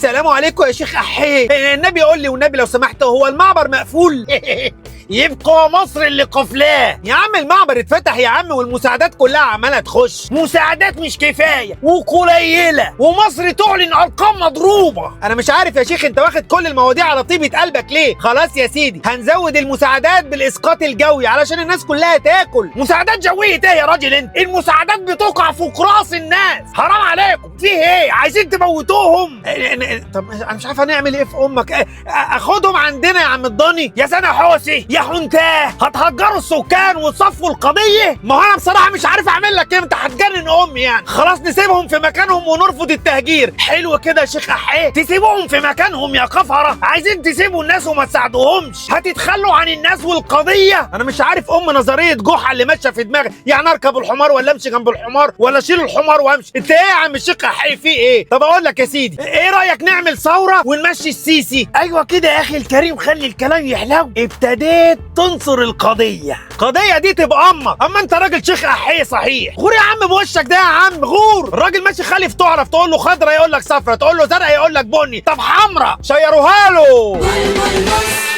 السلام عليكم يا شيخ احيه. النبي يقول لي والنبي لو سمحت، هو المعبر مقفول؟ يبقى مصر اللي قفلاه يا عم. المعبر اتفتح يا عم، والمساعدات كلها عماله تخش. مساعدات مش كفاية وقليله، ومصر تعلن ارقام مضروبة. انا مش عارف يا شيخ انت واخد كل المواضيع على طيبة قلبك ليه؟ خلاص يا سيدي، هنزود المساعدات بالاسقاط الجوي علشان الناس كلها تاكل. مساعدات جوية ايه يا راجل انت؟ المساعدات بتقع فوق راس الناس، حرام عليكم. فيه ايه؟ عايزين تموتوهم؟ طب انا مش عارف هنعمل ايه في امك. اخدهم عندنا يا عم الضاني؟ يا سنة حوسي يا حنتاه، هتهجروا السكان وتصفوا القضية؟ ما هو انا بصراحة مش عارف اعمل لك ايه، انت هتجنن امي يعني. خلاص نسيبهم في مكانهم ونرفض التهجير. حلو كده يا شيخ احيه، تسيبوهم في مكانهم يا كفره. عايزين تسيبوا الناس وما تساعدوهمش، هتتخلوا عن الناس والقضية. انا مش عارف ام نظرية جحا اللي ماشية في دماغي، يعني اركب الحمار ولا امشي جنب الحمار ولا اشيل الحمار وامشي؟ انت ايه يا عم الشيخ احيه في ايه؟ طب اقول لك يا سيدي، ايه رايك نعمل ثورة ونمشي السيسي؟ ايوه كده يا اخي الكريم، خلي الكلام يحلو. ابتديت تنصر القضية، القضية دي تبقى امك. اما انت راجل شيخ احيه صحيح. غور يا عم بوشك ده يا عم، غور. الراجل ماشي خالف تعرف، تقول له خضرة يقول لك صفرة، تقول له زرقاء يقول لك بني، طب حمرة شيروها له. بلبل مصر.